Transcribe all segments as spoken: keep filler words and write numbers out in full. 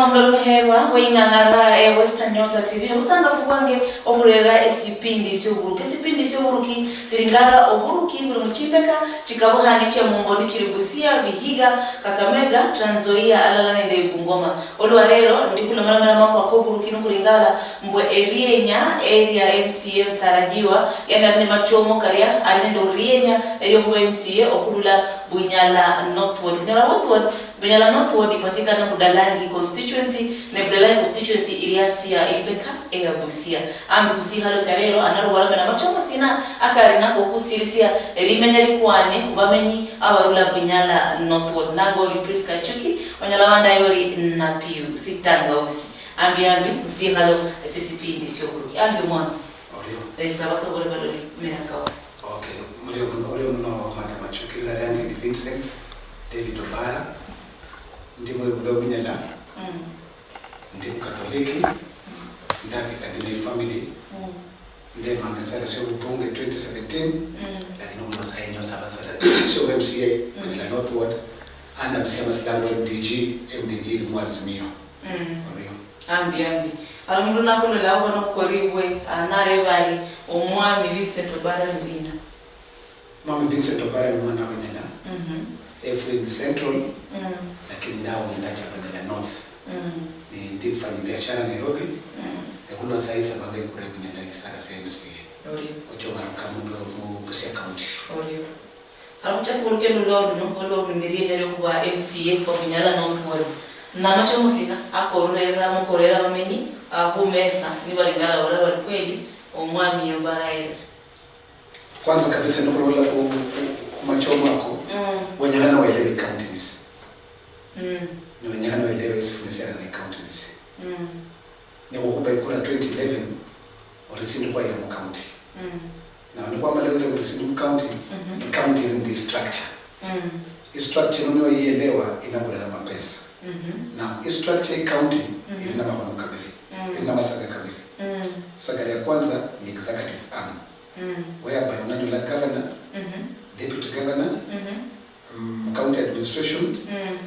Omulolo muherwa weing'ang'ara eya Western Nyota T V, nobusangafu bwange okhurera esipindi sioburuki. Esipindi sioburuki siringara oburuki buli muchimbeka chikabukhane chia mumboni chiri Busia, Vihiga, Kakamega, Trans Nzoia alala nende Bungoma. Olwa lero ndi khulomalomela makhuwa koburuki nikhuringala mbwe Erienya eria M C A mtarajiwa, yani ali nemachomo karia ali nende orienya eliokhuba M C A okhurula Bunyala Northward. Bunyala Northward Bunyala North Ward ipatikana Budalangi constituency, ne Budalangi constituency ili hasi ya imbeka eya Busia. Ambi khusikhalo sia lero, analubolome namachomo sina akari nako khusirisia elimenya likwane khubamenyi abarula Bunyala North Ward. Nange ori Prisca Chuki, onyala wandaye ori Napiu Sitangausi. Ambi ambi khusikhalo esisipindi sioburuki. Ambi omwana. Orio. Eh, saba sobole baloli, mera kawa. Okay, murio muno, orio muno, Madam Achuki, lira lyange ni Vincent David Obara. Ndi mwibula Obunyala. Mm. Ndi Mukatoliki. Ndabika ndi ne family. Mm. Ndemanga esala sio bubunge twenty seventeen, mm, lakini uno sayi nyosa abasala sio M C A, mm, Bunyala North Ward. Anda msiama silango M D G, M D G ili mu Azimio. Mm. Orio. Ambi, ambi. Hali omundu nakhulolakho nokoribwe, ah, nareba ari, "Omwami Vincent Obara ni wina?" Mwami Vincent Obara ni mwana wa Bunyala. Mhm. Efwe ni Central, mm, lakini ndawo ngendacha Bunyala North. Mm. Ni ndi mfanya biashara Nairobi. Mm. Ekhulwa sayi sabanga ekura Bunyala isaka sa M C A. Orio. Ocho baruka mu, mu Busia County. Orio. Alakhuchaka olukendo lulwo luno, olwo lundi lienya liokhuba M C A wa Bunyala North Ward. Namachomo sina akorurera mukorera abamenyi, ah, khumesa, nibalingala bala bali kweli omwami Obara erere. Kwanza kabisa, nikhulola khu, khu, khu machomo ako, mm, wenyekhana welewe counties. Mm. Niwenyekhana welewe esifune sialala counties. Mm. Nikhukhupa ikura twenty eleven, orisindi khwayira mu county. Mm. Now, nikhwamala khwira orisindi mu county, mhm, ni county ili nende structure. Mm. Istructure ino niyo yielewa inaburira mapesa. Mhm. Now, istructure ya county, mhm, ili na makhono kabiri. Mm. Ili na masaga kabiri. Mm. Saga ya kwanza ni executive arm. Mm. Whereby unanyola governor, mhm, deputy governor, mhm, mm, county administration, mm,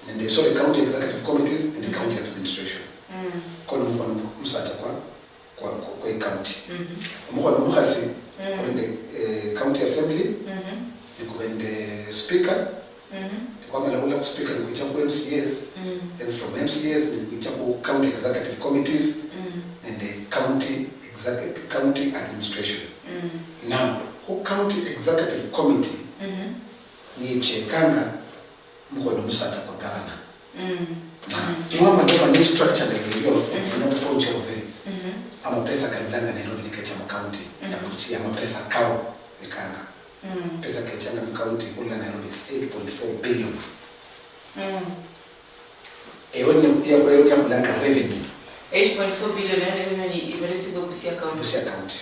nende, sorry, county executive committees nende, mhm, county administration. Mm. Kono mukhono musacha kwa, kwa, kwa, kwa county. Mhm. Omukhono mukhasi, mm, kuli nende, eh, county assembly, mhm, nikube nende speaker, mhm, nikwamala khula khu speaker nikwicha khu M C As, mm, then from M C As nikwicha khu county executive committees, mm, nende county exec-, county administration. Mm. Now, khu county executive committee, mhm, nichekanga mukhono musacha kwa governor. Mm. Na, mm, niwamanya mani structure ndio, mm, okufanya bukonje obubiri. Mhm. Amapesa kalulanga Nairobi nikecha mu county ya, mhm, Busia, amapesa kao nikanga. Mm. Pesa kechanga mu county khula Nairobi is eight point four billion. Mm. Eyo ni, eyo, eyo ni yakhulanga revenue. Eight point four billion ya revenue ni iberesibwa Busia County. Busia County.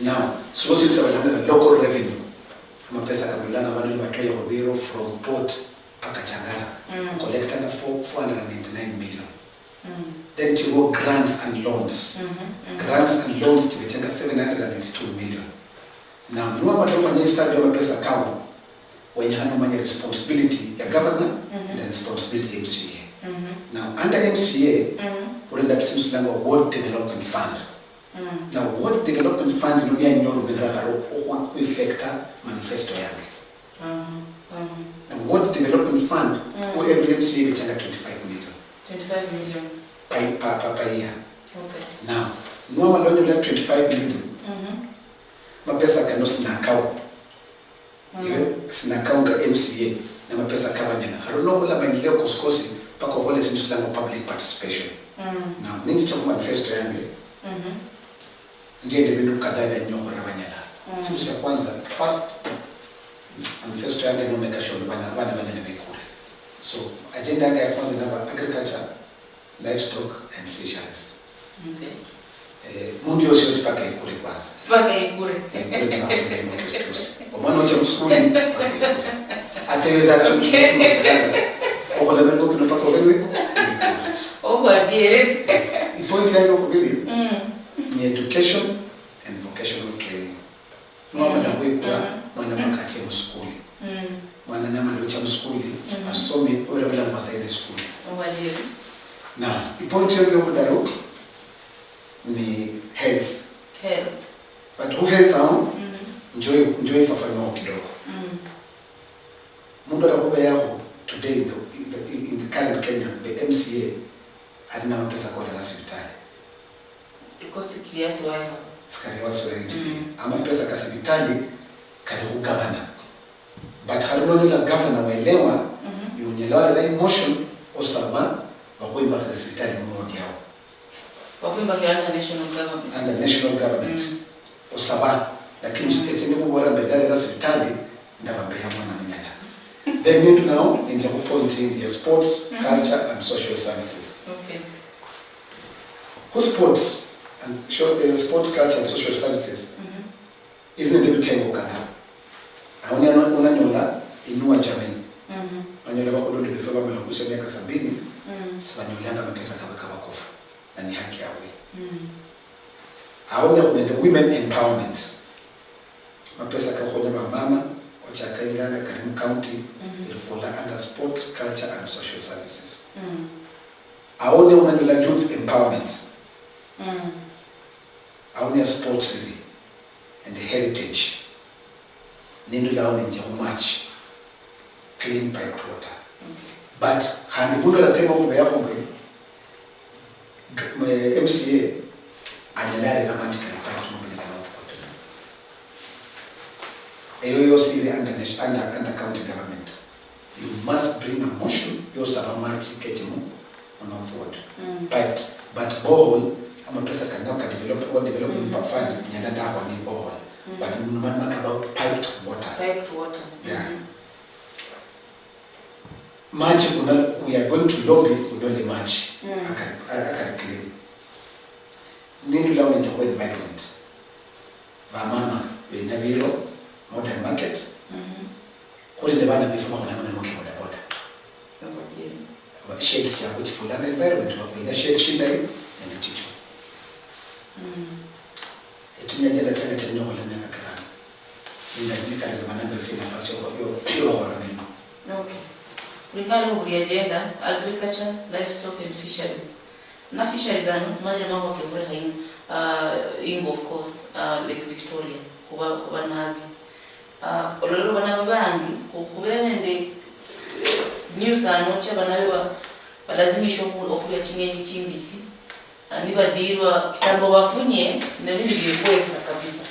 Now, sino sindu syabalanga local revenue. Amapesa kabulanga abandu nibatoya khubiro from port paka Changara. Mm. Collectanga four, four hundred and ninety-nine million. Mm. Then chiwo grants and loans. Mm-hmm, mm-hmm. Grants and loans chibechanga seven hundred and ninety-two million. Now, niwamala omanya esabu ya mapesa kao, wenyekhana omanye responsibility ya governor, mhm, and the responsibility ya M C A. Mhm. Now, under M C A, mhm, khuli nende esindu silangwa Ward Development Fund. Mm. Now, Ward Development Fund ino niyo yanyola orumikhira khale okhwi-, okhwi-effecta manifesto yange. Mhm, mhm. Now, Ward Development Fund, mm, khu every M C A ibechanga twenty-five million. Twenty-five million. Per, per, per, per year. Okay. Now, niwamala onyola twenty-five million, mhm, mapesa kano sinakao. Mm. Iwe sinakao nga M C A, namapesa kabanyala. Khali nokhola maendeleo kosikosi, paka okhole esindu silangwa public participation. Mm. Now, ninzicha khu manifesto yange, mhm, ndiende bindu kadhaa bya nyala okhurera Banyala. Mm. Sindu sya kwanza, first, manifesto yange nomeka sure bana, bana banyala bekure. So, agenda yange ya kwanza naba agriculture, livestock and fisheries. Okay. Eh, mundu yosi yosi paka ekure kwanza. Paka ekure. Ekure ni bakuri ni mukristosi. Omwana ocha musukuli, paka ekure. Atebeza ati, okay, musukuli kwanza. Okola bendo kino paka obe weko. Obwadiere. Yes. Ipoint yange okubiri, mm, ni education and vocational training. Niwamala khwikula, mm, mwana mpaka achie musukuli. Mm. Mwana namala ochia musukuli, mm, asome, obera bulangwa sa ile sukuli. Obwadieri. Na ipointi yange yokhudaro ni health. Health. But khu health ao, mm, njo, njo ifafanua kidogo. Mm. Mundu atakhubeyaho today in the, in the, in the current Kenya, the M C A, ali na mapesa korera sibitali. Because sikili asiwayaho. Sikali wasiwayaho M C A. Mm. Amapesa ka sibitali kali khu governor. But khali nonyola governor welewa, mhm, yunyala warera emotion, osaba bakhwimbakhire sibitali mu ward yao. Bakhwimbakhira under national government. Under national government. Mm. Osaba, lakini, mm, ese ndikhubola mbe ndarera sibitali, ndaba mbe ya mwana munyala. Then nindu now, ninja khu point indi ya sports, mhm, culture and social services. Okay. Khu sports and sho-, eh, sports, culture and social services. Mhm. Iri nende vitengo kadhaa. Aundi unanyola Inua Jamii. Mhm. Unanyola vakhulundu vefu vamala khukusia miaka sabini, mm, sivanyolanga mapesa kave kavakofu. Na ni haki yavwe. Mm. Aundi khuli nende women empowerment. Mapesa kakhukhonya vamama, ochaka inganga kali mu county, mhm, iri khula under sports, culture and social services. Mm. Aundi unanyola youth empowerment. Mm. Aundi sports iri. And heritage. Nindulao ninjia khu match, clean piped water. Okay. But khandi mundu alatema okhubeyakhwo mbu, g-, m-, M C A anyala yarera match kali piped mu Bunyala North Ward. Eyo yosi iri under nat-, under, under county government. You must bring a motion yosaba match keche mu, mu North Ward. Mm. But, but borehole, amapesa kano ka develop, wa development, mm, fund, nyala ndakwa ni borehole. Mm. But mumanyaka about piped water. Piped water. Yeah. Mm-hmm. Match kuna, we are going to lobby kunole match. Mm. Akali, akali clean. Nindulao ninjia khu environment. Vamama venya viro, modern market. Mhm. Khuli nende vana vefu vakhola amalimo ke bodaboda. Shades chiabu chifulanga environment, venya shades shindayi nende chicho. Mm. Etunya agenda changa chali nokhola miaka kirano. Ninga nikali nivananga esi nafasi yo, yo, yo vakhora milimo. Okay. Kulingana nobuli agenda, agriculture, livestock and fisheries. Na fisheries ano, manje mambo kekhurekha in, uh, ingo of course, uh, Lake Victoria, khuba, khuba nabi. Uh, ololero bana bangi, khu-, khubere nende, eh, news ano, cha bana ba, balazimisha okhu-, okhulya ching'enyi chimbisi, uh, nibadilwa, kitambo bafunye, nebindu bikwesa kabisa.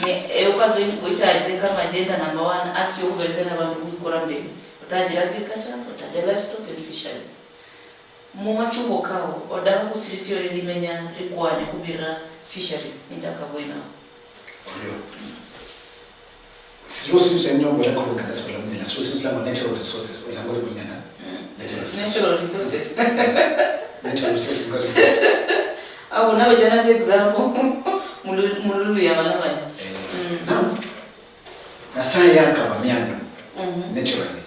Ne, eh, ukazo oitajire kama agenda number one, asi okhuberesa nabandu khwikora mberi, otajire agriculture, otajire livestock and fisheries. Mumachubo kao, odakha khusirisia ori limenya likwanye khubirira fisheries, ninjaka bwenaho. Orio. Siro sindu sya nyongo lako ngana sibula munyala, siro sindu sya natural resources, ulango ori munyala. Mm. Natural resources. Natural resources. Natural resources, what is that? Au nawe jana se example, mulu-, mululu ya bana banya. Eh, mm. Now, Nyasaye yakaba miandu, mhm, naturally.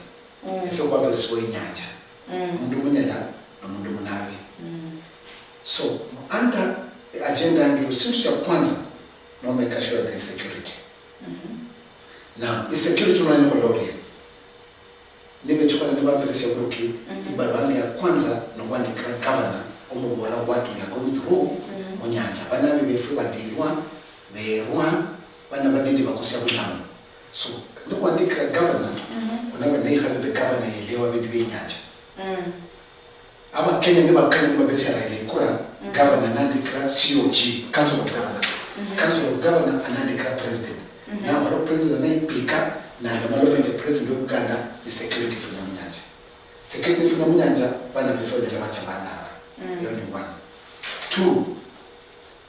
Mm. Efwe khwaberesibwa inyanja. Mm. Mundu munyala na mundu munabi. Mm. So, under agenda yange, esindu sya kwanza, no make sure there is security. Mhm. Now, i security uno nikhuloria. Nibechukhana nibaberesia buruki, mhm, ibarua yange ya kwanza nokhwandikira governor, omubola what we are going through, mhm, munyanja. Banabi befwe badirwa, berwa, bana badidi bakosia bulamu. So, nikhwandikira governor, mhm, onabe neikhabi be governor yelewa bindu bye inyanja. Mm. Abakenya nibakana nibaberesia Raila ikura, mm, governor anandikira C O G, Council of Governors. Mhm. Council of Governor anandikira president. Mhm. Nabara president anayipika, nalomaloma nende president wa Uganda ni security ifunya munyanja. Security ifunya munyanja, bana befu banyala bacha banaba. Mm. Eyo ni one. Two,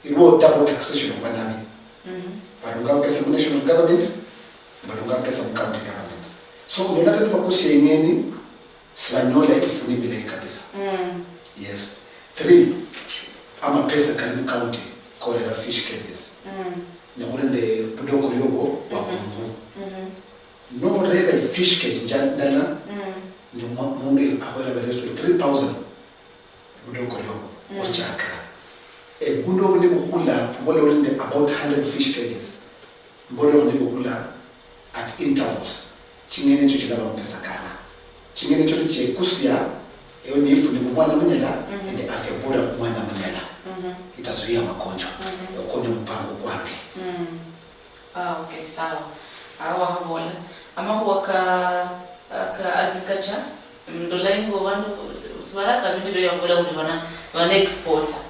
iliwo double taxation of banabi. Mhm. Barunga pesa mu national government, barunga pesa mu county government. So, nyola kati bakusia ing'eni, sibanyola ifuni bilayi kabisa. Mm. Yes. Three, amapesa kali mu county korera fish cages. Mm. Nekhuli nende budoko liobo bwa, mhm, khungu. Mhm. Norera ifish cage nja-, ndala, mm, ni mwa-, mundu akhwera bereswe three thousand. Ebudoko liobo, mm, ochakira. Ebundu obu nibukhula, khubola ori nende about hundred fish cages. Mbola obu nibukhula at intervals. Ching'eni echo chilaba mapesa kana. Ching'eni echo nichiekusia Ewe niifunikha omwana munyala, mhm, nende afya bora khumwana munyala. Mhm. Itazuia magonjwa. Mhm. Oko ni mupango kwange. Mm. Ah, okay, sawa. Awo wakhabola. Amakhuwa ka, ka agriculture, mm, ndola ingo bandu si-, sibaraka bindu bia babola khuli bana, bana exporter.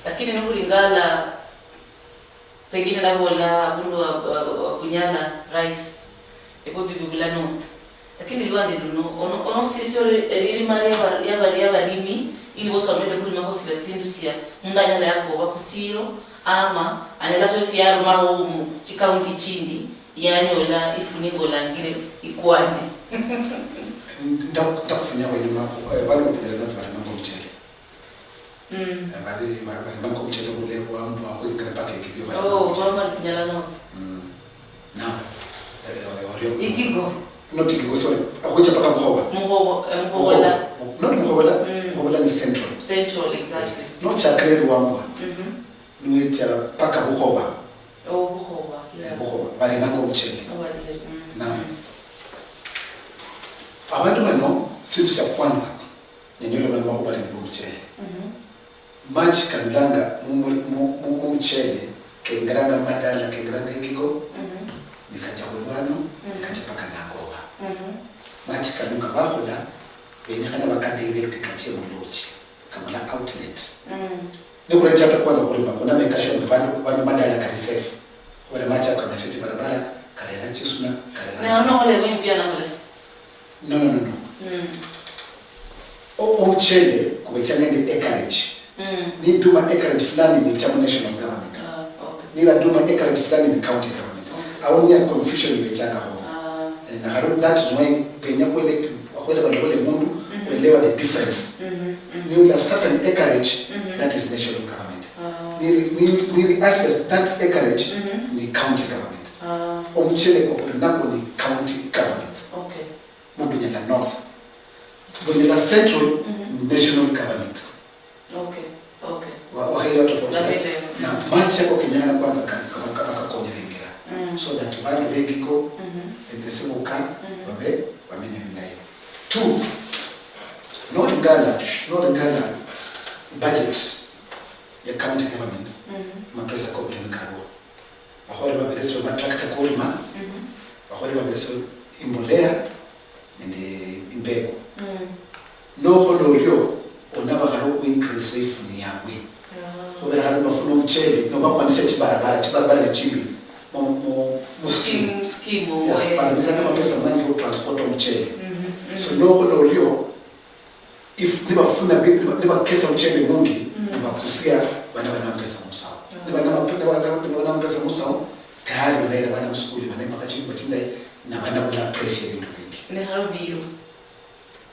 Lakini nikhulingala, pengine nabola abundu wa, wa, wa Bunyala rice, ebwo bibibula north. Lakini lwandi luno, ono, ono sisio li-, elirima liaba, liaba, liabalimi, ili bosi bamanyire khulima khosila sindu sia, mundu anyala yakoba khusiro, ama anyala tsa yarumaho mu chikaunti chindi, yanyola ifu ningolangire ikwane. Nda-, ndakufunya wenyuma, eh, bali mu Bunyala north balimanga omuchele. Mm. Eh, bali, ba-, balimanga omuchele obulerwa, mbwa, khwingira paka ekibyo bali. Oh, bali Bunyala north. Mm. Now, eh, eh, orio. Igigo. Not Igigo, sorry. Akhwicha paka Bukhoba. Mukhobo-, eh, Mukhobola. Bukhobo-, not Mukhobola. Mm. Mukhobola ni Central. Central, exactly. Yes. Nochakire Luambwa. Mhm. Niwicha paka Bukhoba. Oh, Bukhoba, eh, yeah. Bukhoba. Balimanga omuchele. Oh, bali, mm. Now, mm, abandu bano, sindu sia kwanza, Nyanyola bano bakhuba bali nende omuchele. Mhm. Machi karulanga mu, mu, mu, mu, mu muchele, kengiranga mumadala, kengiranga Igigo, mhm, nikacha khulwano, mhm, nikacha paka Nangokha. Mhm. Machi kano nga bakhula, benyekhana baka direct kachie mu lodge, kabula outlet. Mm. Nikhulecha hata kwanza khulima, khunameka sure mbu bandu, bandu madala kali safe. Khubera machi ako kanyasiti barabara, karera chisuna, karera. Ne ono ole wimbi anamulesa. No, no, no, no. Mm. O-, omuchele kubecha nende acreage. Mm. Niduma acreage fulani nicha mu national government. Ah, okay. Niraduma acreage fulani ni county government. Okay. Awo niya confusion ibechanga ho. Ah. Eh, na haro, that is why penya kwele, kwele bale bale mundu, mm-hmm, kuelewa the difference. Mm-hmm, mm-hmm. Ni ula certain acreage, mm-hmm, that is national government. Ah. Ni, ni, ni assess that acreage, mm-hmm, ni county government. Ah. Omuchele kwa kuli nako ni county government. Okay. Mu Bunyala North. Bunyala Central, mhm, national government. Okay, okay. Wa-, wakhelewa tofauti? Nakhelewa. Na machi ako kenyana kwanza ka-, ka-, ka-, bakakonyera ingira. Mm. So that bandu be Igigo, mhm, nende Sibuka, mhm, babe, bamenye bulayi. Two, nolingala, nolingala budget ya county government, mhm, mapesa kobulimi kaliwo. Bakhole babereswe matractor kolima, mhm, bakhole babereswe imbolea nende imbeko. Mm. Nokhola orio, onaba khali okhuincrease ifuni yabwe. Ah. Khubera khali bafuna omuchele, noba khwandisia chibarabara, chibarabara ni chimbi mu, mu, mu scheme. Scheme, scheme, yes, eh, balimiranga amapesa manji okutransporta omuchele. Mhm, mhm. So nokhola orio, if nibafuna bi-, niba-, nibakesa omuchele mungi, mm, nibakusia bana bana amapesa musawo. Mm. Niba nama-, niba-, niba-, niba na amapesa musawo, tayari balaira bana musukuli, banembakha chinyumba chindayi, na banabula pressure ebindu bingi. Ne haro biro.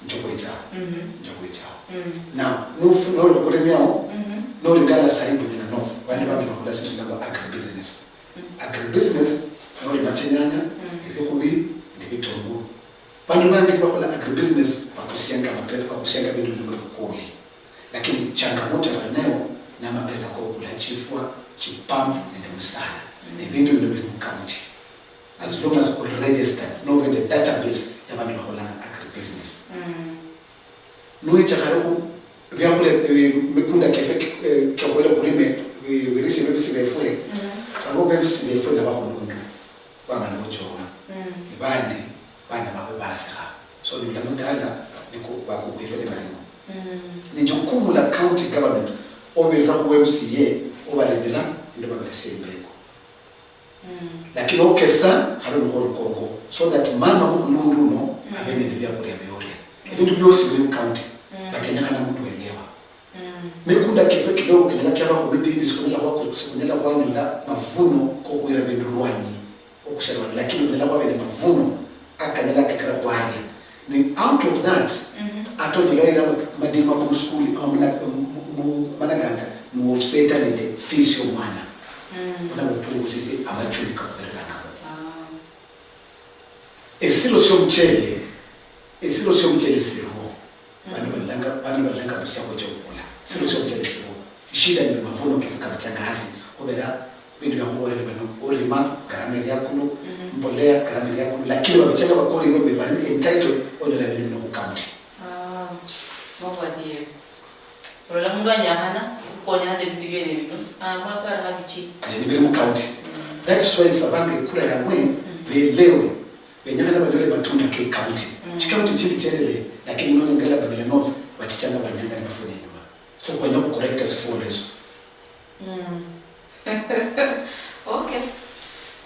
Njo kwichaho. Mhm. Njo kwichaho. Mm. Now, nufu-, noli khukulimiao, mhm, noli ngala sahi Bunyala North, bandi bangi bakhola sindu singa agribusiness. Mm. Agribusiness, nolima chinyanya, mm, elikhubi, nende bitunguu. Bandu bangi nibakhola agribusiness, bakusianga amape-, bakusianga bindu bino bikuli. Lakini changamoto bali nayo ni amapesa kokula chifwa, chipampu nende musala. Mm. Nebindu bino bili mu county. As long as uli registered, nobe nende database ya bandu bakholanga agribusiness. Mm. Nuicha khale khu biakhula, eh, mikunda kiefe ki-, eh, kiakhwele khulime, bi-, birisi bebisi befwe, mm, abo bebisi befwe nabakhulundu. Bamala bochonga. Mm. Ni bandi, bana babwe basikha. So, nibula mudala, niku-, bakuku ifwe nibalimo. Mm. Ni jukumu la county government, obirira khu M C A, obarebera, nende obaberesia imbeko. Mm. Lakini okesa, hali olikho olukongo. So that mama mukhulundu uno, mm, abe nende biakulia biolia. Mm. Ebindu biosi bili mu county, mm, but kenyekhana mundu welewa. Mm. Mikunda kiefwe kidogo kinyala kiabakho mididi, sikunyala khwa-, sikunyala khwanyola mavuno kokhwira bindu lwanyi, okhusha lwanyi, lakini onyala khwaba nende mavuno akanyala kekera khwalia. Ni out of that, mhm, ate onyala wayira mu-, madima kumuskuli, ama muna-, mu-, mu-, managanda, ni offseta nende fees yomwana. Mm. Olaba opungusisye amachumi kakhubiriraangamo. Ah. Esiro syomuchele, esiro syomuchele siriwo. Bandu balanga, bandu balanga busia khucha khukula. Siro sio muchele sio. Shida ni mavuno kifika mchanga hasi. Khubera bindu bya khubolela bano, orima, gharama eri akulu, mhm, mbolea, gharama eri akulu. Lakini babichanga bakori ibo bali entitled, onyola bindu bino khu county. Ah, mobwa Olola mundu anyakhana khukonya nende ebindu biene bino, ah, khwasala habichi. Eh, nibiri mu county. Mm. That's why sabanga ekura yabwe, mm, belewe. Benyakhana banyole matunda ke county. Mm. Chi county chindi chendeleye, lakini nono ngala Kakamega North, bachichanga banyanga nibafuna inyuma. So, kwenya kucorrecta sifwolo eso. Mm. Okay.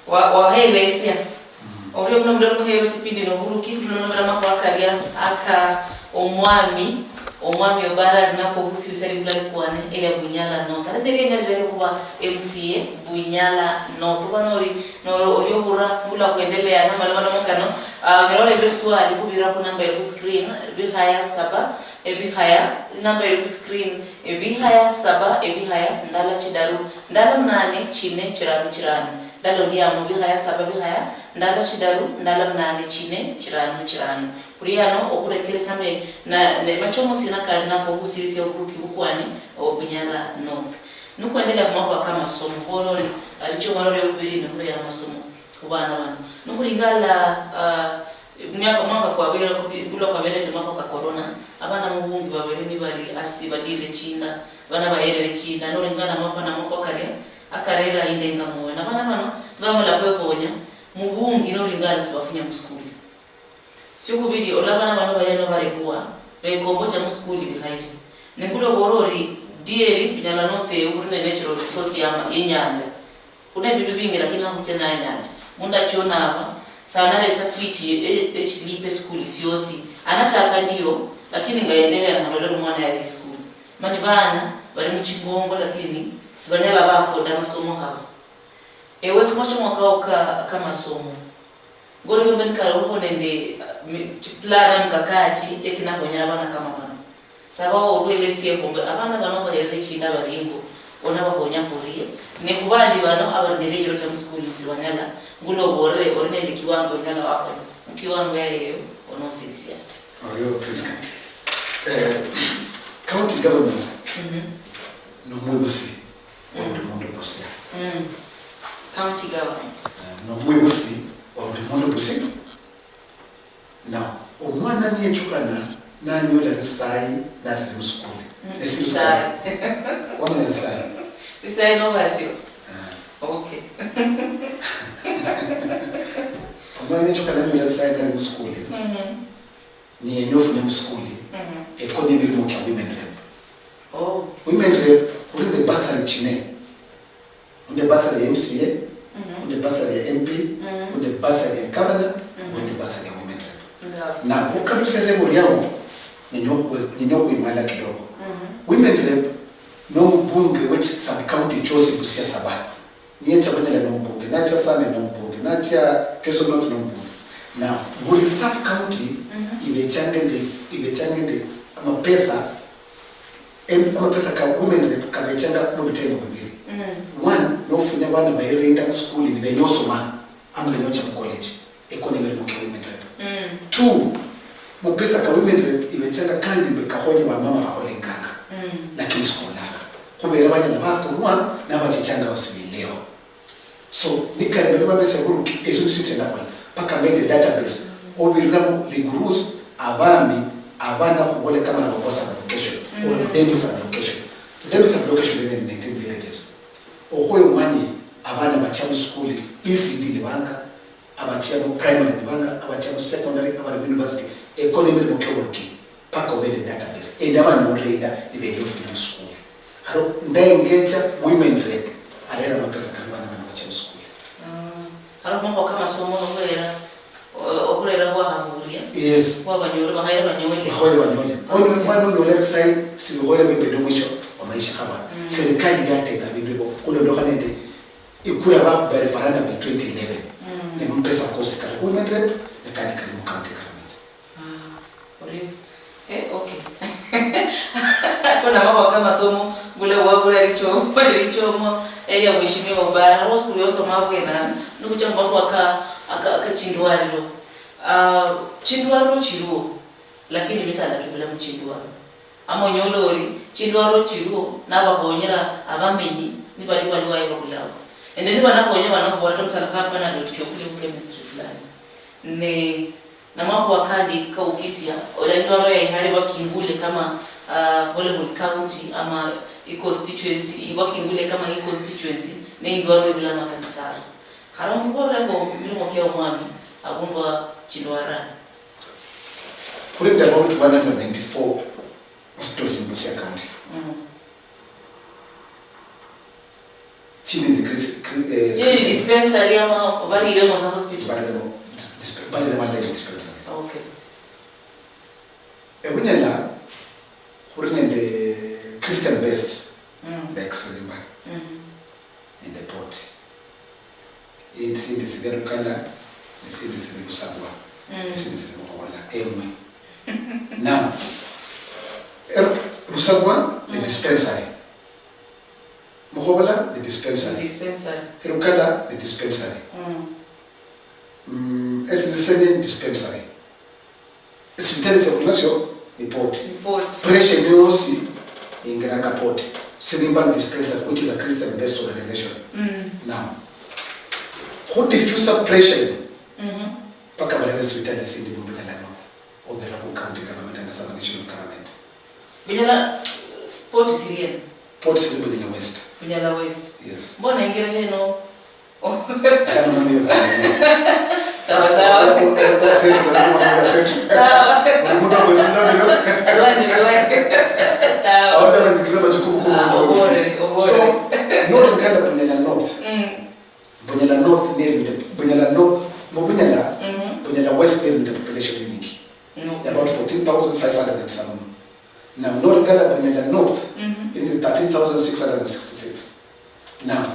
Wa-, wahelesia. Mm. Orio muno mulero muhero sipindi noburuki, tulonomera makhuwa kalia aka omwami, omwami Obara ali nako okhusirisia libula likwane elia Bunyala North. Ari ndege enyalire khuba M C A Bunyala North. Oba nori, nori orio khura, mbula khwendelea namalomaloma kano. Ah, onyala oreba eswali khubirira khunamba eri khuscreen, bikhaya saba, ebikhaya, inamba eri khuscreen, ebikhaya saba, ebikhaya, ndala chidaru, ndala munane, chine, chirano, chirano. Ndala ondiamo, bikhaya saba, bikhaya, ndala chidaru, ndala munane, chine, chirano, chirano. Khuli ano okhurekeresa mbe na, ne machomo sina kali nako okhusirisia oburuki bukwani, Obunyala North. Nikhwendelea khumakhuwa kamasomo, khwolole, alicho omwalole okubiri nikhurera amasomo khubana bano. Nikhulingala, ah, Myaka, mwaka kwabere, ngulwa khwabere nende makhuwa ka corona, abana mubungi babere nibali asi badire chinda, bana bayerere chinda, nolingana makhuwa na makhuwa kalia, akarera indenga mwoyo. Na bana bano, nibamala khwekhonya, mubungi nolingana sibafunya muskuli. Siokubili, olwa bana bano bayana barekhuwa, bekombocha muskuli bikhaire. Nengulwa obora ori, dieri, binyala nothewu, uri ne natural resource ya ma-, yenyanja. Khune ebindu bingi, lakini hakhuche naye nanje. Mundu achio naba, sana resa fridge ye-, e-, echilipe school siosi. Anachaka ndio, lakini nga yendelea nalolera omwana yali school. Mani bana bali muchimbongo, lakini sibanyala ba afford amasomo kabo. Ewe khumochomwa kao ka, kamasomo. Ngori bembe nikali olikho nende, uh, mi-, chiplan, mikakati, ekinakhonyera abana kama bano. Saba orwelesiekho mbu abana bano obaherere chinda bari ingo, onabakhonya khurie? Ne khubandi bano abari nende ebiro tia muskuli nisibanyala, ngula oborere ori nende kiwango onyala wakhonya, mukiwango yayo eyo onosirisia asi. Orio, Prisca. Eh, county government, mhm, nomwibusi wa buli mundu Busia. Mm. County government. Eh, nomwibusi wa buli mundu Busia. Now, omwana niyechukhana nanyola lisayi nasiri musukuli. Mm, esiri lisayi. Wamanya lisayi? Lisayi noba sio? Ah. Okay. Omwana niyechukhana nanyola lisayi nali musukuli. Mhm. Niyenya ofunye musukuli. Mhm. Ekonye emirimo kia women rep. Oh. Women rep, khuli nende bursary chine. Khuli nende bursary ya M C A, mhm, khuli nende bursary ya M P, mhm, khuli nende bursary ya governor, mhm, khuli nende bursary ya women rep. Nga. Na khukalusia level yao, nenya okhwe-, nenya okhwimala kidogo. Mhm. Women rep nomubunge we sub county chosi Busia saba. Niyecha Bunyala nomubunge, nacha Same nomubunge, nacha Teso North nomubunge. Na buli sub county, mhm, ibechanga nende, ibechanga nende amapesa, em-, amapesa ka women rep kabechanga mubitengo bibiri. Mm. One, nofunya bana bayerenda muskuli nibenya osoma, ama nibocha mucollege. Ekona emirimo kia women rep. Mm. Two, mapesa ka women rep ibechanga kandi mbe kakhonye bamama bakholenganga, mm, lakini sikholanga. Khubera banyala bakorwa nabachichangaho sibileho. So, nikali bali babesia buruki, esio nisio esie ndakhola. Paka mbe nende database. Mm. Obirira mu Ligurus, abami, abana khubole kama nabo sub location, or, mm, Demi sub location. Demi sub location nende nineteen villages. Okhoya omanye abana bachia musukuli, E C D nibanga, abachia mu primary nibanga, abachia mu secondary, abali mu university, ekole emirimo kioburuki, paka obe nende database. Ende abanyoolera enda, nibeenya ofunya musukuli. Haro, ndengecha women rep, arera amapesa kali bana bano bachia musukuli. Mm. Haro, makhuwa kamasomo okhurera, o-, okhurera bwakhahuria. Yes. Khwa banyole, bakhaye banyole. Bakhaye banyole. Onyo, okay, mwana onyola ebisayi, sibikhoyere bwembe nomwisho wa maisha kaba. Mm. Serikali yatenga bindu ebio, khulondokhana nende ikura bakhupa referendum ya twenty eleven. Mm. Ne mapesa kosi kali khu women rep, ne kandi kali mu county government. Ah, orio. Eh, okay. Kona makhuwa kamasomo, ngula wabula lichomo, lichomo, eya mheshimiwa Obara, haro sukulu yosoma abwene ano, nikucha mumakhuwa ka, aka, aka chindwaliro. Ah, chindwaliro chiliwo, lakini misaala kibula muchindwaliro. Ama onyola ori, chindwaliro chiliwo, nabakhonyera abamenyi, nibali balwaye babulaho. Nende nibanakhonya bano khubola ta omusala ka Panadol chokulia khu chemistry fulani. Ne Namakhuwa kandi kaukisia, ola indwaro ya ihale bakingule kama, ah, Holywood County ama i constituency, bakingule kama i constituency, ne indwaro ibula amakandisaro. Haro mukhorekho milimo kia omwami, abundu wa chindwara. Khuli nende about one hundred ninety-four hospitals in Busia County. Mm. Chini ni Chris, Chris, eh, Chini ni Chris, dispensary ama baliremo za hospital? Baliremo dis-, dis-, baliremo already dispensary. Okay. Ebunyala, khuli nende Christian based, mm, like Sirimba, mm, nende Port. Etsindi tsili Lukala, netsindi tsili Busabwa, mm, netsindi tsili Mukhobola, emwe. Now, er-, Busabwa ni, mm, dispensary. Mukhobola ni dispensary. Dispensary. Elukala ni dispensary. Mm. Mm, esili sene ni dispensary. Esibitali sya khuli nasyo ni Port. Ni Port. Pressure ino yosi ingiranga Port. Sirimba ni dispensary, which is a Christian based organization. Mm. Now, khu diffuser pressure ino, mhm, paka barere sibitali sindi mu Bunyala North, obera khu county government and some national government. Bunyala, Port sili eno? Port sili Bunyala West. Bunyala West. Yes. Mbona ingira heno? Sawa, sawa. Sawa. Lwani, lwani. Sawa. Ah, obore, obore. So, nolingala Bunyala North. Mm. Bunyala North nili nende, Bunyala North, mu Bunyala, mhm, Bunyala West nili nende population inyingi. Mm. About fourteen thousand five hundred and some. Now, nolingala Bunyala North, mhm, ili thirteen thousand six hundred and sixty-six. Now,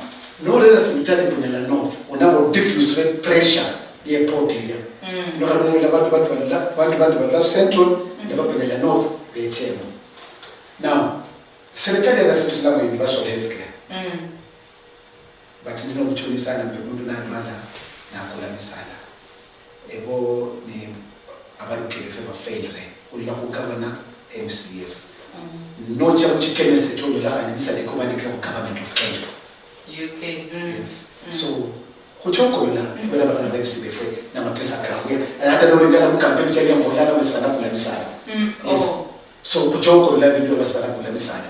norera sibitali Bunyala North, onaba diffuse pressure ye Port ilia. Mm. Nokhanyola bandu, bandu balala, bandu bandi balala Central, mm, naba Bunyala North bechemo. Now, serikali yarasimisilamo universal health care. Mm. But ndi nobuchuni sana mbu mundu nalwala nakula misala. Ebo ni abarukiri fwe bafailire khurula khu governor, M C As. Mm. Nocha mu chichemist tonyola khandi misala iko bandikire khu government of Kenya. U K, mm. Yes. Mm. So, khuchokolola, mm, kubera bana ba M C befwe, na mapesa kahuya. Hata nolingala mu campaign chali ambolanga basi banakula misala. Mm. Yes. Oh. So, khuchokolola bindu basi banakula misala.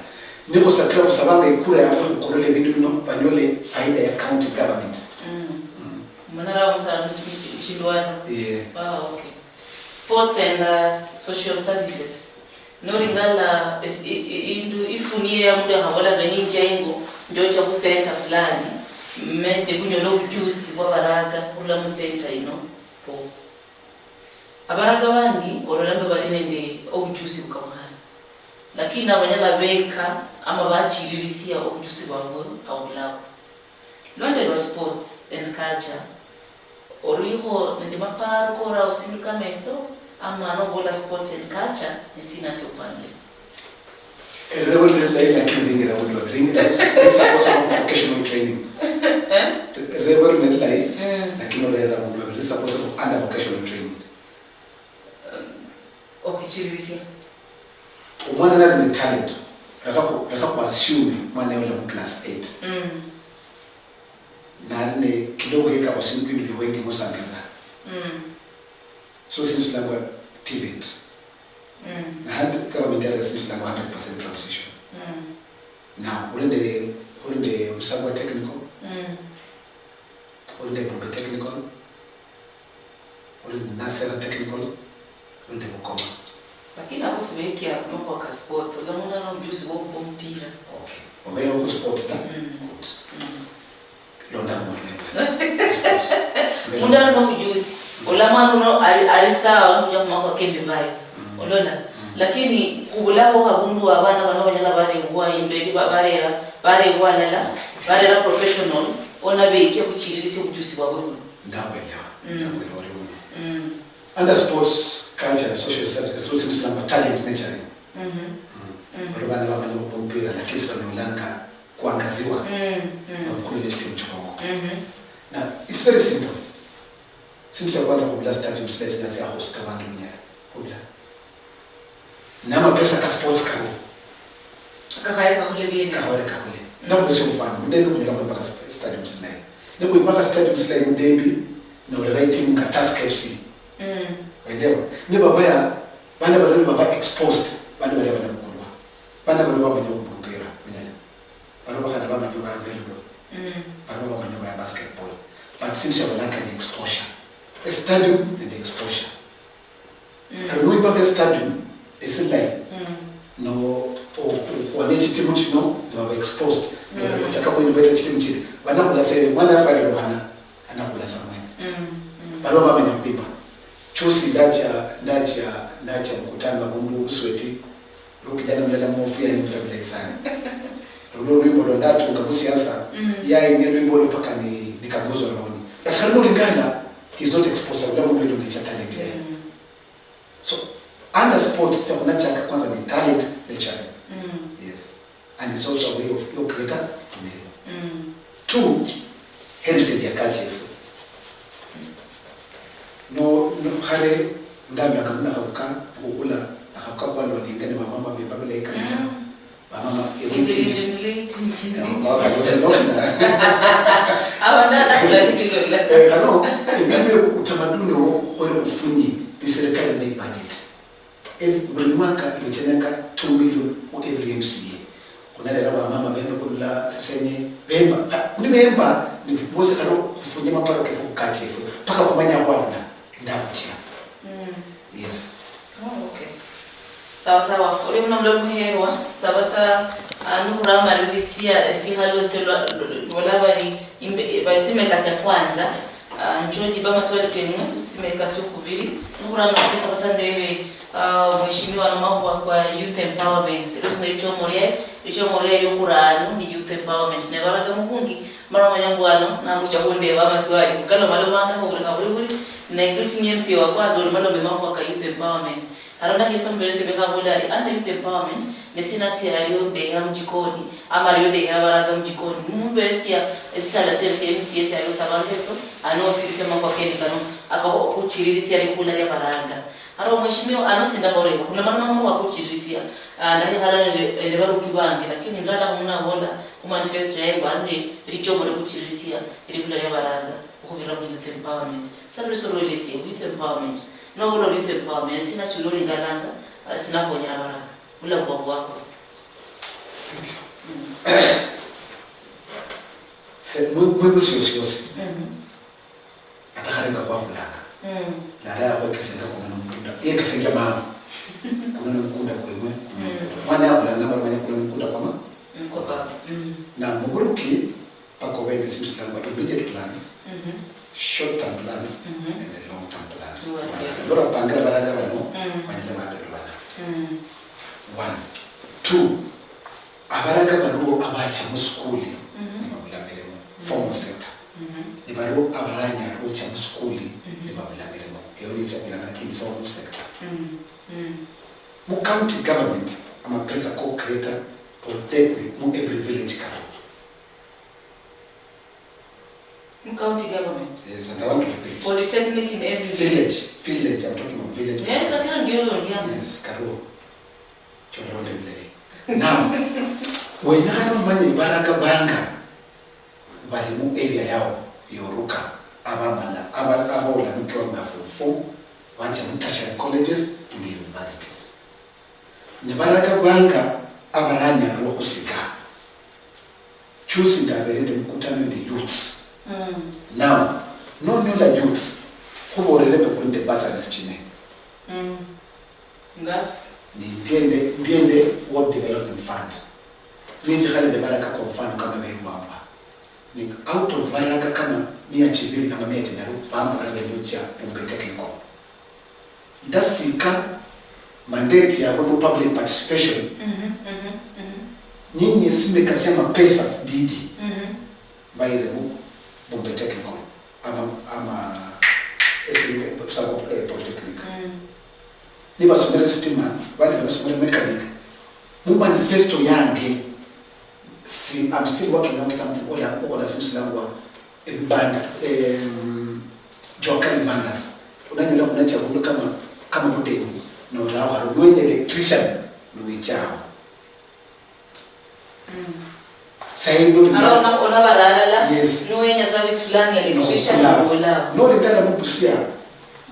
Nikhusakira khusabanga ikura yabwe khukolole bindu bino, banyole faida ya county government. Mm. Mm. Munara wa musala musi-, musi-, mushindwano. Yeah. Ah, okay. Sports and, uh, social services. Nolingala, is-, i-, i-, indu ifuniye ya mundu yakhabola nga ninja ingo, njocha khu center fulani, mende kunyola obujusi bwa baraga, khurula mu center ino, po. Abaraga bangi olola mbu bali nende obujusi bukabukhana, lakini abanyala beka ama bachililisia obujusi bwabwe abulao. Lwande lwa sports and culture, olikho nende maparo kora osindu kama eso, ama nobola sports and culture, nesina siopangile? Erebo lili lilayi lakini lingira abundu babiri, lingira is, is a possible vocational training. Eh? Erebo lili lilayi, mm, lakini orera abundu babiri, is a possible under vocational training. Um, okhuchililisia. Omwana nali ne talent, lekha khu, lekha khu assume mwana yula mu class eight. Mm. Nali ne kidogo yeka osindu bindu bya wendi musambirira. Mm. So since nabwa TVET. Mm. Na handi government yali since nabwa hundred percent transition. Mm. Na khuli nde, khuli nde Busabwa Technical. Mm. Khuli nde Bombe Technical. Khuli nde Nasera Technical. Khuli nde Bukoma. Lakini abo sibekia makhuwa ka sports, ola mundu ali omujusi bwokhupa omupira. Okay. Obere khu sports ta? Mm. Good. Mm. Londa khumurembe. Mundu ali nobujusi. Mm. Ola mwana uno ali, ali sawa, nokuja khumakhuwa kemimbayo. Mm. Olola? Mm. Lakini khubulaho abundu wa abana bano banyala barebwa imberi, ba-, barera, barebwa alala, okay, barera professional, ona bekia khuchililisia obujusi bwabwe buno. Ndakhwelewa. Mm. Ndakhwelewa oli muno. Mm. Under sports, culture and social services, so since namba talent nurturing. Mhm. Mm. Mm. Bali bana bamanya okhupa omupira, lakini sibanyolanga kuangaziwa. Mm, mm. Nabukulu ne sitimu chikhongo. Mhm. Na it's very simple. Sindu sia kwanza khubula stadium sila sina sia hosta bandu Bunyala. Khubula. Na mapesa ka sports kabo. Kakhaye kakhule biene. Kakhaye kakhule. Mm. Ndakhubeshe mfano, mudembe kunyala khwepaka st-, stadium sinayi. Ne khwepaka stadium sinayi mudembe, nolera itimu nga Tusker F C. Mm. Elewa. Ni baba ya, bana bano ni baba exposed, bana bali bana kukulwa. Bana bano bamanya kumupira, kunyala. Bano bakana bamanya ba volleyball. Mm. Bano bamanya ba basketball. But since you lack an exposure. A stadium and exposure. Mm. Hari nuimbakha estadium esilayi. Mm. No, o- o- okhuwa nechitimu chino, niwaba exposed. Mm. Ochaka khuinvite chitimu chindi. Banakhula se mwana yafu alirokhana, anakhula samwe. Mm. Mm. Baliwo bamenya khwimba. Chusi ndacha, ndacha, ndacha mkutano abundu Busweti. Ulu kijana mulala mwofu yanimbira bulayi sana. Lulo lwimbo lwa ndatunga musiasa, mm, yayinia lwimbo lwo mpaka ni, ni Kaguzo Rohoni. But khali mulingana, he's not exposed, ula mundu yino ngecha talent yaye. Mm. So, under sport, sasa kunachaka kwanza ni talent, naturally. Mm. Yes. And it's also a way of your creator to live. Mm. Two, heritage ya culture yefu. No, no, khale ndalolaka munakhabuka, mukhukula, nakhabuka khwalwanenga ni bamama bemba bulayi kabisa. Mm. Bamama, everything. Ingilile, ingilile, ingilile. Eh, mwaka yote nokina. Aba ndala kula nikilola. Eh, kano, ebindu bye utamaduni wo khole ufunyi, ni serikali ne budget. Ev-, buli mwaka ibechenenga two million khu every M C A. Khunalera bamama bemba khurula Sisenye, bemba, ah, ni bemba, ni bosi khalo khufunye maparo kefu khukachi efu, paka khumanya khwarula, ndabuchia. Mm. Yes. Oh, okay. Sawa sawa. Oli muno mulo muherwa, saba sa, ah, nukhuramalilisia esikhalo esio lwa, lwa, lwa, lwa bali imbe-, bali simeka sia kwanza. Ah, njojiba amaswali keng'we, simeka siokhubiri. Nukhurama kabisa ndebe, ah, mheshimiwa, ano makhuwa kwa youth empowerment. Erosi ne lichomo liaye, lichomo liaye liokhurano ni youth empowerment. Ne baraga mubungi, mara omanya mbu ano, namucha khundeba amaswali. Kukalomalomanga khubuli khabuli buli, ne kuli ni M C A wa kwanza, oli malome makhuwa ka youth empowerment. Haro ndakhesa muberesia bekhabola ari, under youth empowerment, ne sina sialio ndeha mujikoni, ama alio ndeha baraga mujikoni. Mumuberesia esisala siene sia M C A sialio sabanga eso, ano osirise makhuwa kene kano, akaho okuchiririsia likula lia baraga. Haro mheshimiwa, ano sindakhorera, khulomana makhuwa kuchiririsia, ah, ndakhekhala nende, nende baruki bange, lakini ndalakha mundu nabola, khu manifesto yaye mbu arire lichomo liokuchiririsia likula lia baraga, okhubirira mu youth empowerment. Sa lwesi olwelesie, youth empowerment. Nobola ori youth empowerment, sina siuli olingalanga, ah, sinakhonyera baraka. Bulamu bwako bwako. Thank you. Mm. Se, mwi-, mwibusio siosi. Mhm. Ata khali nga khwakhulanga. Mm. Lala yakhwekesenga kuno nomukunda. Yekesenga mama. Kuno nomukunda kwemwe, kuno nomukunda. Mm. Mwana yakhulanga mara manya kuno nomukunda kwama. Mm, kwa baba. Mm. Na muburuki, paka obe nende esindu silangwa immediate plans, mhm, short term plans, mhm, and the long term plans. Right. Bala-, lora pangira baraga bano, mm, banyala badolobana. Mm. One. Two, abaraga baliwo abacha musukuli, mhm, nibabula mirimo, mhm, formal sector. Mhm. Nibaliwo abaranyala khucha musukuli, mhm, nibabula mirimo. Eyo nicha khulanga informal sector. Mm. Mm. Mu county government, amapesa ko creator polytechnic mu every village karo. Mu county government? Yes, and I want to repeat. Polytechnic in every village. Village, village, I'm talking of village. Yes, I can't do it, yeah. Yes, karo. Cholonde bulayi. Now, wenyakhana omanye ibaraga banga bali mu area yao yoruka, abamala, aba-, abola mu kiwango ya form four, bacha mu tertiary colleges and universities. Ne baraga banga abaranyala okhusika. Juzi ndabere nende mkutano nende youths. Mm. Now, nonyola youths, khuborere mbu khuli nende bursaries chine. Mm. Nga? Ni ndiende, ndiende World Development Fund. Ninjikhale nende baraga kwa mfano kama Beruambwa. Ni out of baraga kama mia chibiri ama mia chinyaru, bambora benya ochia Bumbe Technical. Ndasika mandate yabwe mu public participation. Mhm, mhm, mhm. Nyinyi esimeka sia mapesa didi. Mhm. Bayire mu Bumbe Technical. Ama, ama, esimeka, sabo, eh, Polytechnic. Mm. Nibasomere sitima, bandi banasomere mechanic. Mu manifesto yange, si, I'm still working out something, ola, ola simu silangwa, ebibanda, em, jua kali bandas. Unanyola kunacha bundu kama, kama budengu, na ulawa haru, mwenye electrician, nuwichao. Mm. Sayi noli. Ara ona, ona baralala. Yes. Niwenya service fulani ya electrician, no, ola. Noli ndala mu Busia.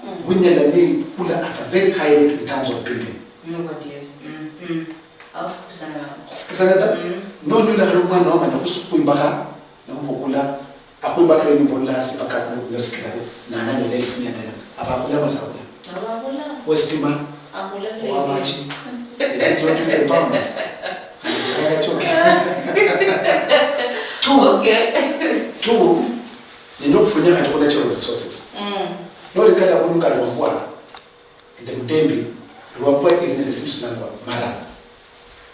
Mm. Bunyala ni kula at a very high rate in terms of building. Nobwadieri. Mm, mm. Abakhupusana nabo. Khupusana da. Mm. Nonyola khali omwana wamanya khusu-, khwimbakha, nomubukula, akhwimbakhire nimbola asi mpaka akhula sikirabo, nananyola elfu mia ndala. Abakhula masabula. Abakhula. Westima. Akhula. Owamachi. Is it not empowerment? Khandi chikhaga choke. Two. Okay. Two, nende okhufunya khandi khu natural resources. Mm. Nolikala abundu nga Rwambwa, nende Mutembi, Rwambwa ili nende sindu sinangwa mara.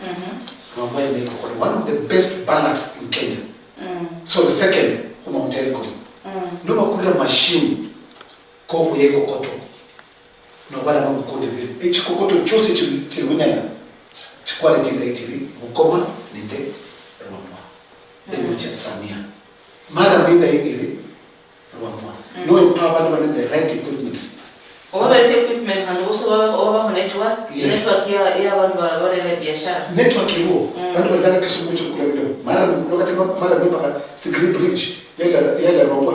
Mhm. Rwambwa ili nende kokoto. One of the best ballads in Kenya. Mm. So the second, khu Mount Elgon. Mm. Nobakulira machine kokhuya ekokoto. Nobalama mukundi bibiri. Echikokoto chiosi chili, chili Bunyala, chiquality nga ichili Bukoma nende Rwambwa. Then mm, ucha Samia. Mara minda ibiri Rwambwa. Mm. No empower bandu bane the right equipments. Oba besi equipment khandi bosi oba, oba baho network, yes, network ya, ya bandu ba-, barera biashara. Network iliwo. Mm. Bandu balilanga Kisumu chokula bilabo. Mara mikula kata ma-, mara mipaka Sigiri Bridge. Yala, yala Rwambwa.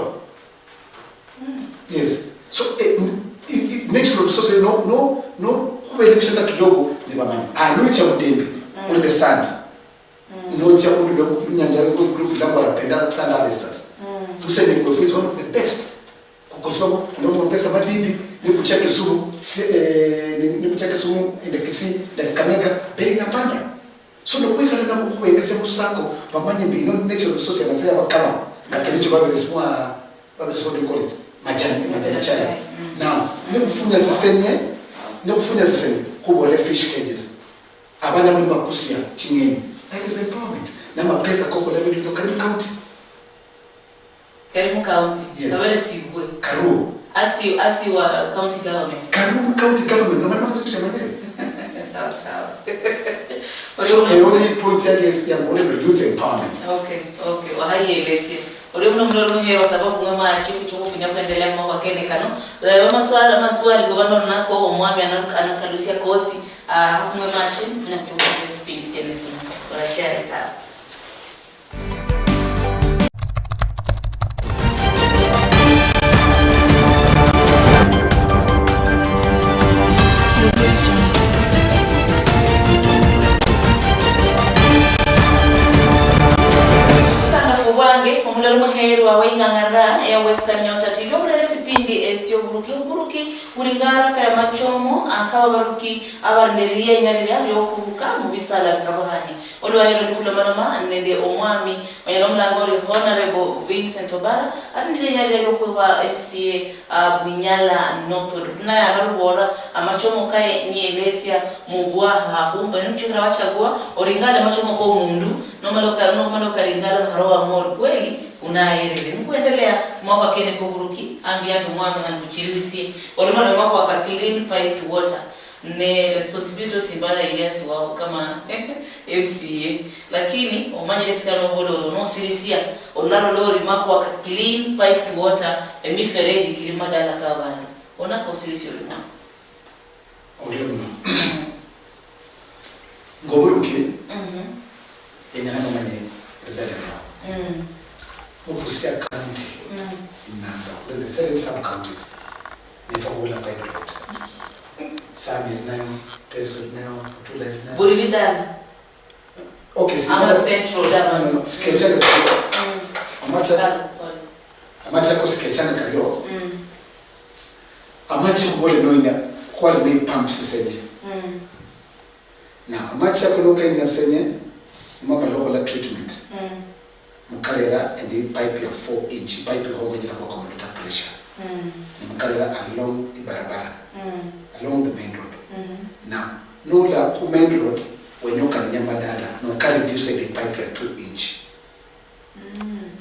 Mm. Yes. So, eh, n-, i-, i-, natural resources, no, no, no, khubelemisha sa kidogo, nibamanya. Ah, nuicha Butembi, mm, on the sand. Mm. Nocha khundu lwa inyanja yo group lambwa lapenda sand harvesters. Mm. Tuseme kwefu is one of the best. Kukosiwa ku-, kulomba mapesa madidi, nikucha Kisumu, si-, eh, ni-, nikucha Kisumu, nende Kisii, nende Kakamega, bei inapanda. So, nokhwikhala nabo khukhwekesya musako, bamanye mbu ino ni natural resource ya Nyasaye yabakaba, nga kene ekyo baberesibwa, baberesibwa, what do you call it? Majani, majani chai. Mm. Now, nikhufunya zisenye, nikhufunya zisenye, khubole fish cages. Abana bali bakusia ching'eni. That is empowerment. Na mapesa kokhola bindu bino kali mu county. Kali mu county. Yes. Kaberesibwe. Karuo. Asi, asi wa county government. Karuo mu county government. Nomana mwana sikusia manyere. Sawa, sawa. So, the only point yange is ya ngole youth empowerment. Okay, okay. Wahayelesye. Orio muno muno lunyewa sababu mwe machi kuchukufunya kuendelea mwa kene kano. Leo maswali, maswali kwa bano nako omwami ana-, anakalusia kosi. Ah, mwe machi, mfunya kuchukufunya sipindi siene simu. Orachia itabu. Obusangafu bwange, omulalo muheerwa wa ing'ang'ara eya Western Nyota T V, omulalo esipindi esio buruki, oburuki buli ngara kala machomo, akaba baruki abarinderia inyalira liokuruka mu bisala bikabuhani. Olwalero ndi khulomaloma nende omwami onyala omulanga ori Honorable Vincent Obara, arindire inyalira liokhwiba M C A, ah, Bunyala North Ward. Naye amarubora amachomo kaye niyelesia mubwaha, khumba nimuchikira wachagua, oringale amachomo komundu, nomala oka-, nomala okaringala okharo wamori kweli unayerere. Nikuendelea mwaka kene koburuki, ambi yake omwami khandi muchiririsie. Orimala mwaka wa ka clean piped water. Ne responsibility osimbala ili asi wao kama M C A, lakini omanyire sikala obola ori onosirisia, onarola ori makhuwa ka clean piped water, emifereji kiri madala ka bandu. Onaka osirisia ori mwa. Orio muno. Ngoburuki, mhm, enyala nomanye eridala liao. Mm. Mu Busia County, mm, inamba, kuli nende seven sub counties. Nifwe khubula piped water. Same eri nayo, Teso eri nayo, Butula eri nayo. Buli lidala. Okay, ama singana-, central dala. No, no, sikechane kario. Mm. Amacha-, dala, pole. Amacha ko sikechane kario. Mm. Amachi khubole nonya, khwali ne pump sisenye. Mm. Na amachi ako nokenya senye, mama lokhola treatment. Mm. Mukarera and pipe ya four inch, pipe ikhongo inyala khwakoma water pressure. Mm. Nimukarera along ibarabara, mm, along the main road. Mm-hmm. Now, nula khu main road, wenya okaninya madala, noka reduce the pipe ya two inch. Mm.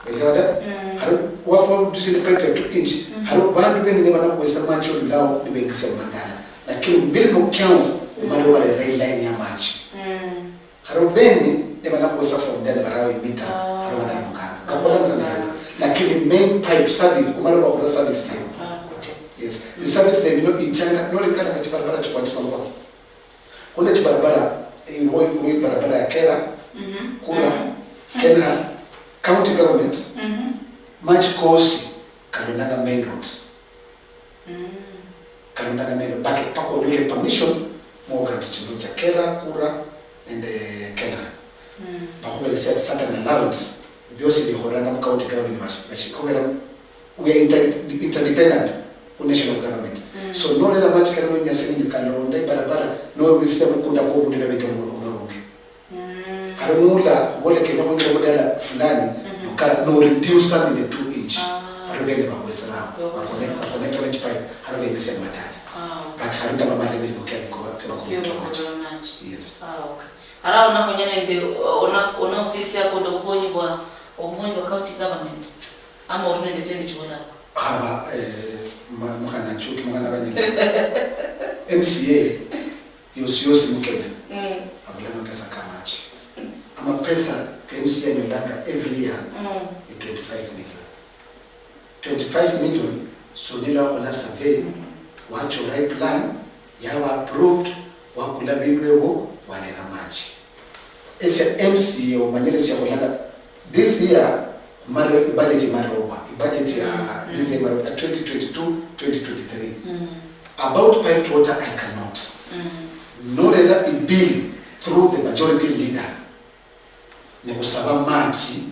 Elewa da? Mm. Haro, wafa reduce the pipe ya two inch, mm, haro bandu bene ne banakhwesa machi olulao nibengisya mu madala. Lakini mbili mu kiao, umale, mm, obarera iline ya machi. Mm. Kharo bene, ne banakhwesa from there barawo imita, ah, kharo banalunganga. Kakhola nza nayo. Lakini main pipe service, khumala khwakhola service yeyo. Ah, okay. Yes. Mm. The service yeyo ino ichanga, nolingala nga chibarabara chikhwachipangwa. Khuna chibarabara, eh, wo, wo barabara ya Kera, mhm, Kura, mhm, Kenha, county government, mhm, machi kosi, kalondanga main roads. Mm. ndakana elo, but paka onyole permission mu organs chino cha KeRRA, KURA nende KeNHA. Bakhuberesia certain allowance, biosi bikholanga mu county government bashi-, bashi-, khubera we are inter-, interdependent khu national government. So norera machi kano nonyase nende kalonda ibarabara, nowe wisire mukunda kwa omundu nabita omurungi. Khali nuula khubola kenya khwinjira mudala fulani, nokara, noreduce nende two inch. Khali bene bakhweseraho. Bakone-, bakone twenty-five, khali bengese madala. But khali ndabamala emirimo kia biko-, kia bakola machi. Yes. Khali awo nakhonya nende, ona-, onausirisia kondo obukhonyi bwa, obukhonyi bwa county government. Ama ori nende sente chiwolako? Khaba, eh, ma-, mukhana Chuki, mukhana Banyala. M C A yosi yosi mu Kenya, abula amapesa ka machi. Amapesa ka M C A anyolanga every year ni twenty-five million. Twenty-five million, sonyala wakhola survey, wachora iplan, yaba approved, wakula bindu ebyo, warera machi. Esia M C A omanyire siakholanga, this year, khumalire ibudget imalire obwa, ibudget ya this year imalire, ya twenty twenty-two, twenty twenty-three. About piped water, I cannot. Norera ibill through the majority leader, nikhusaba machi,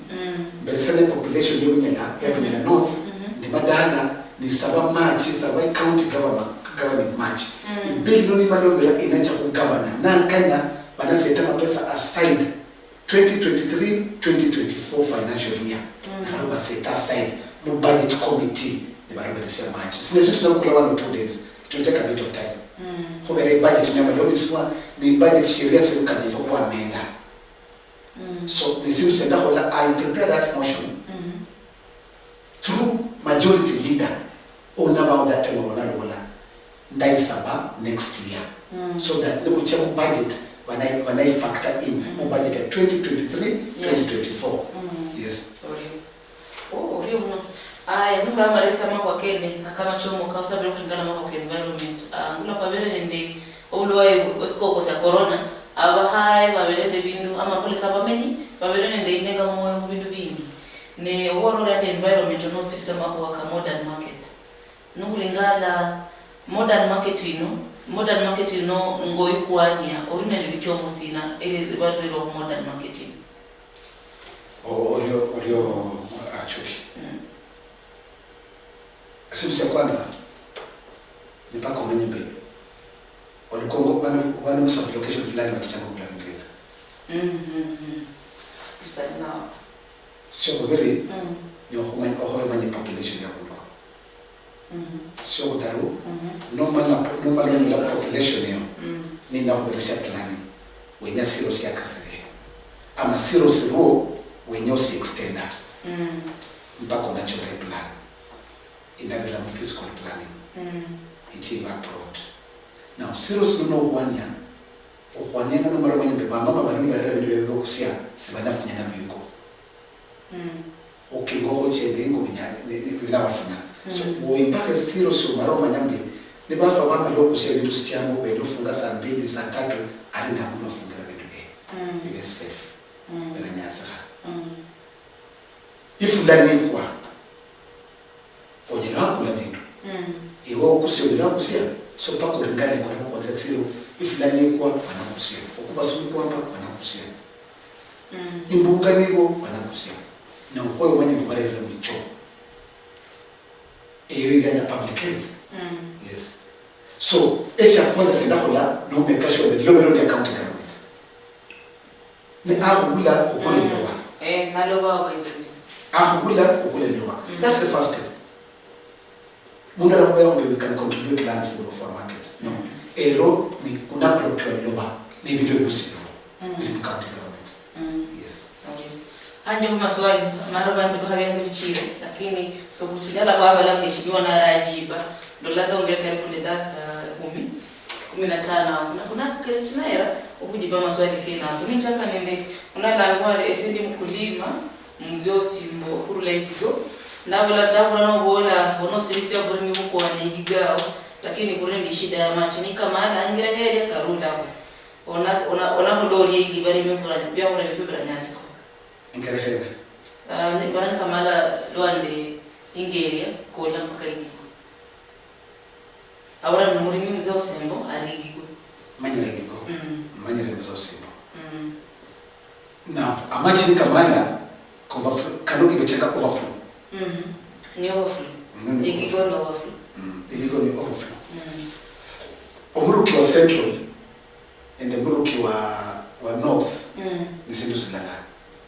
mbere sana population ya Bunyala, ya Bunyala North, ndi madala, nisaba machi, saba county government, government machi. Ibill no nimanyobira inacha khu governor, nankanya, banaseta mapesa aside. Twenty twenty-three, twenty twenty-four financial year. Nabo baseta aside mu budget committee, nibaroberesia machi. Sine sindu sya khukula one or two days. It will take a bit of time. Khubera ibudget nyamala olisibwa, ni budget sheria serikali ifo kwamenda. So, ni sindu sya ndakhola, I prepare that motion. Through majority leader, onabao that time, onalola, ndaisaba next year. So that nikhucha mu budget, banai-, banai factor in mu budget ya twenty twenty-three, twenty twenty-four. Yes. Orio. Oh, orio muno. Aya, nibamalirisa amakhuwa kene, akamachomo kausabire okhulingana amakhuwa ke environment. Ah, ngula khwabere nende obulwaye bu-, bwesikoko sia corona, abahaye babere nende ebindu, ama khulesa abamenyi, babere nende inenga mwoyo mubindu bingi. Ne oborore ati environment onosirisa amakhuwa ka modern market. Nokhulingala modern market ino, modern market ino ngoyikwania, ori nende lichomo sina, eli libarirwa khu modern market ino? O-, orio, orio, Achuki. Esindu sia kwanza, ni mpaka omanye mbu olukongo, bana, bana mu sub-location fulani batichanga okula bindu bina. Sio bubiri, ni okhumanya, okhumanya population ya bundu ako. Sio budaru, nomala, nomala onyola population eyo, ninakhuberesia planning, wenya siro siakasire, ama siro siruo wenya osiextenda. Mpaka onachora iplan inabira mu physical planning, ichie iba approved. Now, siro sino nokhwania, okhwanianga nomara omanye mbu bamama bano nibarera bindu biabwe biokusia, sibanafunya nabio ingo. Okinga okhuchenda ingo binya-, ni-, ni-, binabafuna. So, oimbakha esiro siomara omanya mbu nibafa bamala okusia bindu sichangu, benya ofunga saa mbili, saa tatu, ali nabo nofungira bindu bie, bibe safe, binanyasikha. Ifula nikwa, onyala wakula bindu. Iwe okusia onyala wakusia, so paka oringane kona kwanza siro, ifula nikwa, wanakusia. Okuba sumkwamba, wanakusia. Imbunga nibo, wanakusia. Na ukhoya omanye mbu barerere wicho. Eyo ili under public health. Yes. So, esya kwanza syendakhola, nomeka sure mbu liloba lino lya county government. Ne akhubula khukula liloba. Eh, naloba wabwene. Akhubula khukula liloba. That's the first step. Mundu arakhuba yakhubira we can contribute land for, for a market. No. Ero ni unaprocure liloba, ne bindu byosi bino bili mu county government. Yes. Okay. Hanje mu maswali, mara bandu bakhabianga bichire, lakini sokusigala khwabala mwishibiwa narajiba, ndola ndongere karibu ne dakika kumi, kumi na tano awo. Na khuna kere chinahera okhujiba amaswali kene ako. Ninjaka nende, unalangwa ari, ese ndi mukulima, mzee Osimbo, okhurula Igigo. Ndabula, ndabula nobola, onosirisia oburimi bukwane Igigo awo, lakini khuri nende ishida ya machi. Nikamala, angira heria karulaho. Ona, ona, onakhola orie ili barime biakhula bifio biranyasikho. Ingerekhera. Ah, ni, bara nikamala lwande ingeria, kola mpaka Igigo. Ahora ni murimi mzee Osembo, ari Igigwe. Manyire Igigwe. Mm. Manyire mzee Osembo. Mm. Na amachi ni kamala, overflow, kano kibechanga overflow. Mm. Ni overflow. Mm. Igigwe ni overflow. Mm. Igigwe ni overflow. Mm. Omuruki wa Central, nende muruki wa, wa North, mm, ni sindu silala.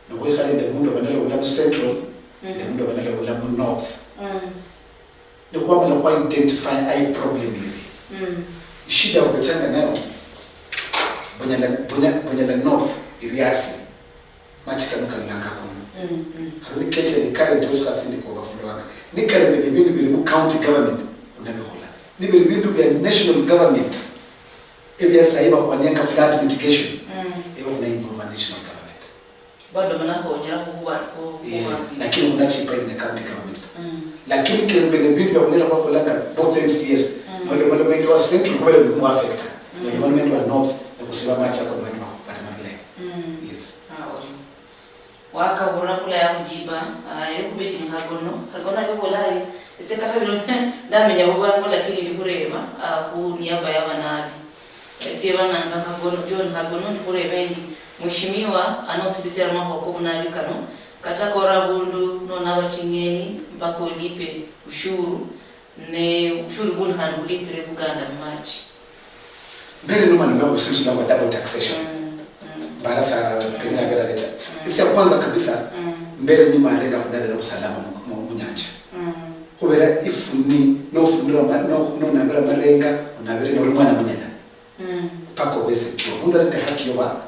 Nokhwikhala nende mundu abanala obulamu Central, mm, nende mundu abanala obulamu North. Mm. Nikhwamala khwa identify ayi problem iri. Mm. Ishida obechanga nayo, bunyala, bunya-, bunyala North iri asi. Machi kano kalulanga kunu. Mm, mm. Khali niketya ni current wesi khasindi kwa bafulwanga. Ni current ni bindu biri mu county government, unabikhula. Ni biri bindu bya national government. Ebya sahi bakhwanianga flood mitigation, mm, eyo khuna involve national government. Bado mnakhonyera khukhwa-, khu-, yeah, khukhwambi. Lakini khuna chipa in the county government. Mm. Lakini kero bene bindu bya khunyala khwakholanga both M C As. Mm. Nole mwana mende wa central kubele mu affecta. Mm. Nole mwana mende wa north, nikusiba machi ako bandu bakhu-, bali mabulayi. Mm. Yes. Ah, ori. Wakabura khula ya khujiba, ah, eyo khubiri ni Khagono. Khagono ali khubola ari, ese kata bino ndamenya bubango lakini ndi khureba, ah, khu niaba ya banabi. Esie bananga Khagono, John Khagono, ndi khureba endi, Mheshimiwa, ano osilisia amakhuwa kobunabi kano, kata kora abundu nonaba ching'eni, mpaka olipe ushuru, ne ushuru bundi khandi bulipire Buganda mu March. Mbere noma nimba khusindu silangwa double taxation. Mm, mm. Mbara sa pengine abera leta. Mm. Isya kwanza kabisa, mm, mbere nimalenga khudalira usalama mu, mu, mu nyanja. Mm. Khubera ifuni, nofunira ma-, no, nonabira marenga, unabire nori mwana munyala. Mm. Paka obe secure. Mundu ali nende haki yoba,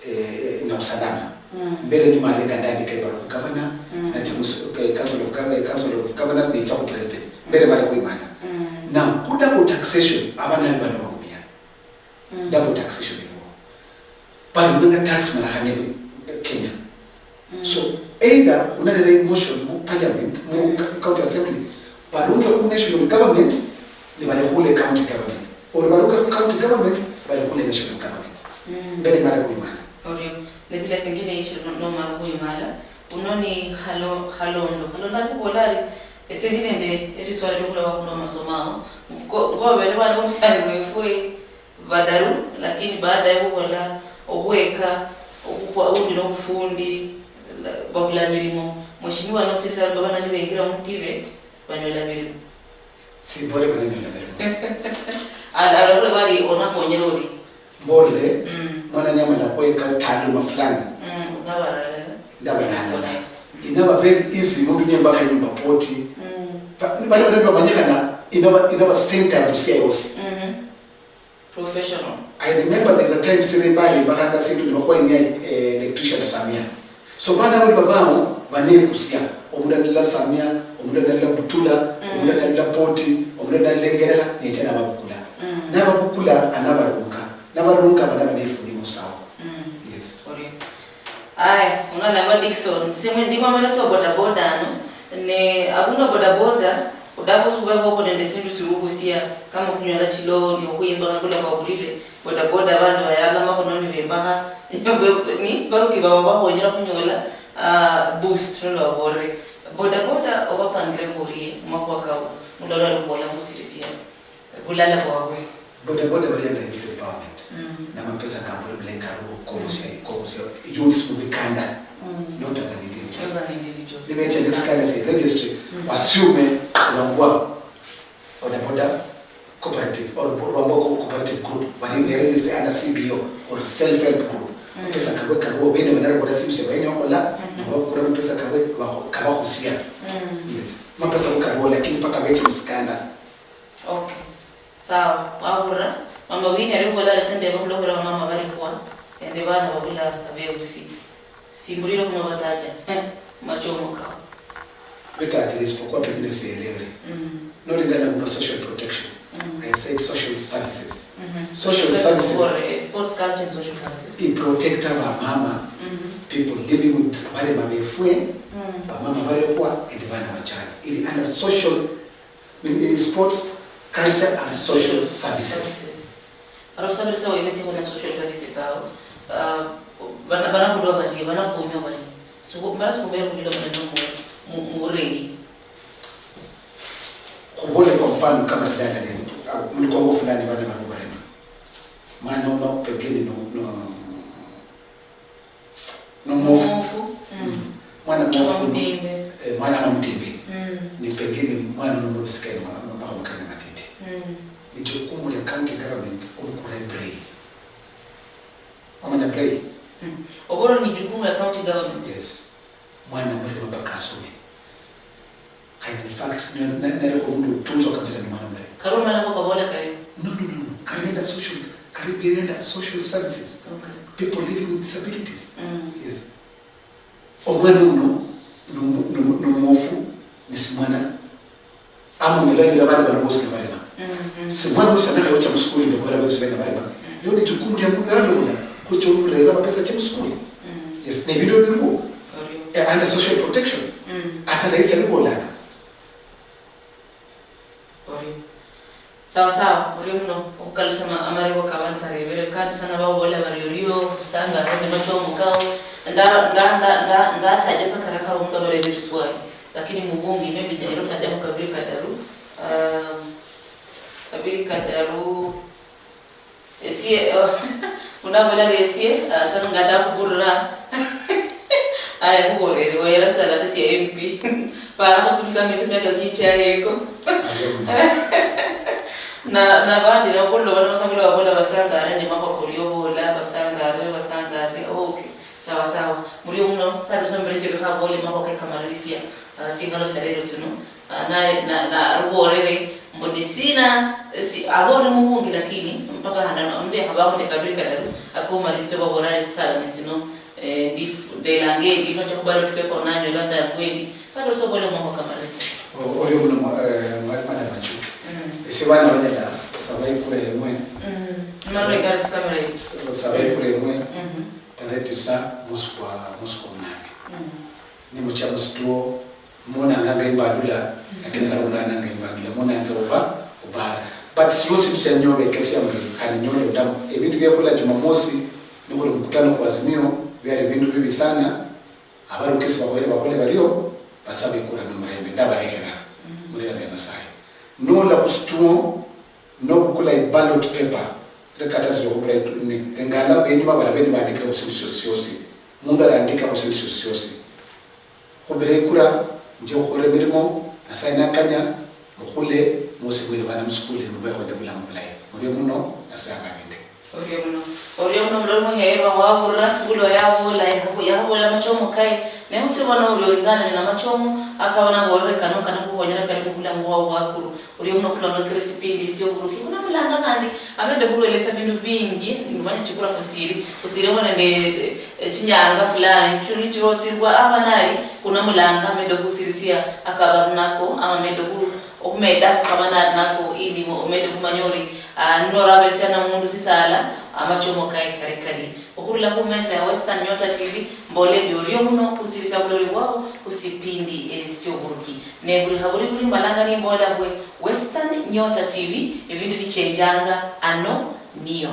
eh, na usalama. Mm. Mbere nimalenga ndandika ibarua khu governor, mm, nacha mu s-, okay, council of gov-, council of governors, nicha khu president. Mbere mali khwimala. Mm. Na khu double taxation, abana bali bano bakumia. Mm. Double taxation iliwo. Bali mwenga tax mala khane, eh, Kenya. Mm. So, either khunarera emotion mu parliament, mu, mm, county assembly, barunge khu national government, ni bali khule county government. Or barunge khu county government, bali khule national government. Mm. Mbere mara khwimala. Orio, ne bila pengine ishi no-, nomara khwimala. Uno ni Khalo-, Khalondo. Khalondo ali khubola ari, ese ndi nende eriswali liokhula wakhula amasomo ao. Ngo-, ngobere bana bomusani wefwe, badaru, lakini baada ya khukhola okhweka, okhukwa-, oundi nobufundi, la-, babula milimo. Mheshimiwa nosirira mbu abana nibengira mu TVET, banyola milimo. Simbole bananyola milimo. Ala-, alarure bari onakhonyera ori? Mbolere, mm, mwana niamala khweka taaluma fulani. Mm, ndabalala. Ndabalala. Connect. Mm. Inaba very easy, mundu niembakha inyumba poti. Mm. Ba-, bali bandu bamanyikhana, inaba, inaba center ya Busia yosi. Mm-hmm. Professional. I remember there's a time siri mbali mbakhanga sindu nibakhwainia, eh, electrician Samia. So bana bali babao banekusia, omundu alala Samia, omundu alala Butula, mm, omundu alala Poti, omundu alala Engerekha, necha nababukula. Mm. Nababukula, anabarunga. Nabarunga, bana banefuni musawo. Mm. Yes. Orio. Aya, uno alangwa Dickson. Simwe ndi kwa mweleso bodaboda ano. Ne abundu bodaboda, udabusi khubekho nende sindu sirubusia, kama khunyola chiloni, okhwimbakha ngula khwabulire, bodaboda abandu bayala makhono nibembakha, ni baruki babo bakhonyera khunyola, ah, boost, nolwa babolere. Bodaboda obapangire ngorie mumakhuwa kabo, mulola lukhola khusirisia bulala bwabwe. Bodaboda bali under youth empowerment. Mm. Namapesa kambole bulayi kaliwo kobusia, kobusia youths mubikanda. Mm. Not as an individual. As an individual. Nibecha nesikanda sia registry, mm, wasume olangwa bodaboda cooperative or Rwambo Co-, cooperative group, bali beregister under C B O or self help group. Mm. Mapesa kabwe kaliwo, bene banarabona sindu sia benya okhola, mm-hmm, nabakula mapesa kabwe, bakho-, kabakhusia. Mm. Yes. Mapesa kabwe kaliwo, lakini paka beche musikanda. Okay. Sawa, wabura. Mama Winnie ali khubola ari, ese ndeba khulokhera bamama balikhwa nende bana babula abebusi. Simbulire khuno bataja. Machomo kao. Betaja isipokuwa pengine sielewe. Mm. Nolingana kuna social protection. Mm. I said social services. Mm-hmm. Social services. For, eh, sports culture and social services. Iprotecta bamama, mm-hmm, people living with bali babefwe, mm, bamama balikhwa, and bana bachana. Ili under social Ni, ni sports, culture and social services. Kata khusabirisa wene sikhona social services ao. Ah, bana, banakhulwa barie, banakhonywa barie. Sikhu-, mbara sikhumbere khulila muneno mu, mu, mubureyi. Khubole kwa mfano kama dada ni, Mulukongo fulani bana baliwo barema. Mwana uno pengine no, no, no mwofu. Mwofu. Mm. Mm. Mwana mwofu no. Omudimbe. Eh, mwana ama mudimbe. Mm. Ni pengine mwana uno mubisika ino ma-, ma-, makhono kane matiti. Mm. Ni jukumu lya county government omukura ebraille. Wamanya braille? Mm. Oboro ni jukumu lya county government. Yes. Mwana mulema mpaka asome. Khaye in fact, ne-, ne-, nali khundu utunzwa kabisa ni mwana mulayi. Kali omala khukaboola kario? No, no, no, no. Kali under social, kali under social services. Okay. People living with disabilities. Mm. Yes. Omwana uno nomu-, nomu-, nomwofu, ni simwana. Ama omulabira abandi bandu bosi nibarema. Mm, mm. Simwana uno sanyala khaye ocha musukuli nende khubera bebosi bene barema. Mm. Eyo ni jukumu lya mu-, lya mwana khucha omurera amapesa ache musukuli. Mm. Yes, ne ebindu ebyo biriwo. Orio. Eh, under social protection. Mm. Ata rais abibolanga. Orio. Sawa sawa, orio muno. Okhukalusia ama-, amarebo ka bandu karebere. Kandi sana babola bari orio, sanga abene machomo kao. Nda-, nda-, nda-, nda-, ndataja sa kara kao omundu abarebe ebiswali. Lakini mubungi, maybe ero taja khu kabiri kadaru. Ah, kabiri kadaru. Esie, unabola ari esie, ah, shano nga ndakhubulira. Aya, khubolere, wayera sala ata sia M P. Para khusimika mesi miaka kicha yeko. Na, na bandi, na khulwa bano basangula babola basangare, ne makwa kuli obola, basangare, basangare. Oh, okay. Sawa, sawa. Murio muno, sabi sombere sio bikha bole makwa ke kamalirisia, ah, singalo sia lero sino. Ah, na, na, na, aruborere, mbu ni sina, si, abore mubungi, lakini mpaka hana, omundu yakhabaho ne kabiri kadaru, akomalirisia babora ari sisala ni sino, eh, ndifu-, ndelanga endi, nocha khu ballot paper onanyola ndangwa endi. Sasa osobole mwako kamalirisia. O-, orio muno mwa-, eh, mwa-, Madam Machuki. Mm. Esie bana banyala, saba ikura emwe. Mm. Mano ikara sikamera. So, saba ikura emwe. Mhm. Tarehe tisa, mwesi kwa, mwesi kwa munane. Mm. Nimucha musituo, monanganga imbandula, lakini khali mulananga imbandula, monanga oba, obara. But silu sindu sianyobekesia mbu, khandi nyole odamu. Ebindu biakhula Jumamosi, nikhuli mkutano kwa Azimio, biali bindu bibi sana. Abarukisi bakhoyere bakhole bario, basabe ikura nomurembe, ndabarekhera, mulira bya Nyasaye. Nola khusituo, nobukula iballot paper, likaratasi liokhubula itu-, ni, lingala enyuma barabe nibandikira khusindu siosi siosi. Mundu arandika khusindu siosi siosi. Khubira ikura, nje khukhola emirimo, Nyasaye nakanya, mukhule, mwosi mwene bana musukule, mubekho nende bulamu bulayi. Murio muno, Nyasaye abalinde. Orio muno. Orio muno muloli muheerwa, wabulira, ngula oyo aboola, yakhabu-, yakhaboolera amachomo kaye. Naye khutsibona orio olingana nende amachomo, akabona ngolole kano, kana khukhonyera kali mubulamu bwao bwakulu. Orio muno khulondokhera esipindi esioburuki. Khunamulanga khandi, abende khulwelesa bindu bingi, nimanya chikura khusiri. Khusiriho nende, eh, chinyanga fulani, chuli chirosirwa, aba naye, khunamulanga, amende khusirisia, akaba nako, ama amende khu-, okhumeda khukaba nali nako, ili omende khumanya ori, ah, norabesiana mundu sisala, amachomo kaye kali kali. Okhurula khumesa ya Western Nyota T V, mbola endi orio muno khusirisia buloli bwao khusipindi, eh, sioburuki. Ne buli khaburi buli mbalanga nimbola mbwe Western Nyota T V, ebindu bichenjanga ano niyo.